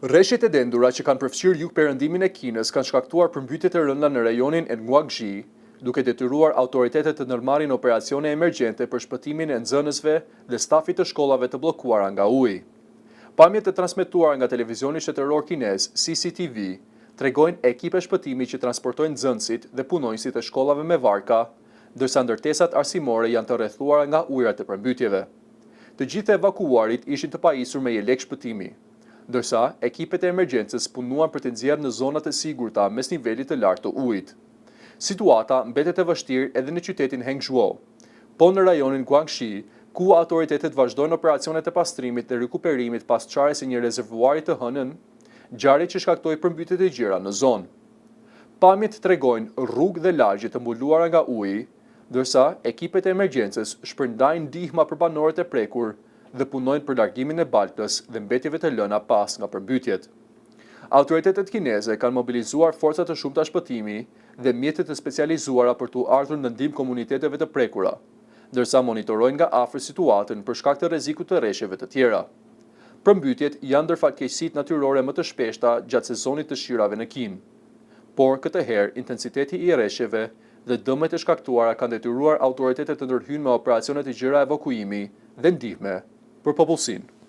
Reshjet e dendura që kanë përfshirë jugperëndimin e Kinës kanë shkaktuar përmbytje të rënda në rajonin e Guangxi, duke detyruar autoritetet të ndërmarrin operacione emergjente për shpëtimin e nxënësve dhe stafit të shkollave të bllokuara nga uji. Pamjet e transmetuara nga televizioni shtetëror kinez CCTV tregojnë ekipe shpëtimi që transportojnë nxënësit dhe punonjësit e shkollave me varka, ndërsa ndërtesat arsimore janë të rrethuara nga ujërat e përmbytjeve. Të gjithë të evakuuarit ishin të pajisur me jelek shpëtimi, ndërsa ekipet e emergjencës punuan për t'i nxjerrë në zona të sigurta mes nivelit të lartë të ujit. Situata mbetet e vështirë edhe në qytetin Hangzhou, po në rajonin Guangxi, ku autoritetet vazhdojnë operacionet e pastrimit dhe rikuperimit pas çarjes së një rezervuari të hënën, ngjarje që shkaktoi përmbytje të gjera në zonë. Pamjet tregojnë rrugë dhe lagje të mbuluara nga uji, ndërsa ekipet e emergjencës shpërndajnë ndihma për banorët e prekur dhe punojnë për largimin e baltës dhe mbetjeve të lëna pas nga përmbytjet. Autoritetet kineze kanë mobilizuar forca të shumta shpëtimi dhe mjete të specializuara për t'u ardhur në ndihmë komuniteteve të prekura, ndërsa monitorojnë nga afër situatën për shkak të rrezikut të reshjeve të tjera. Përmbytjet janë ndër fatkeqësitë natyrore më të shpeshta gjatë sezonit të shirave në Kinë. Por, këtë herë, intensiteti i reshjeve dhe dëmet e shkaktuara kanë detyruar autoritetet të ndërhyjnë me operacione të gjera evakuimi dhe ndihme për popullsinë.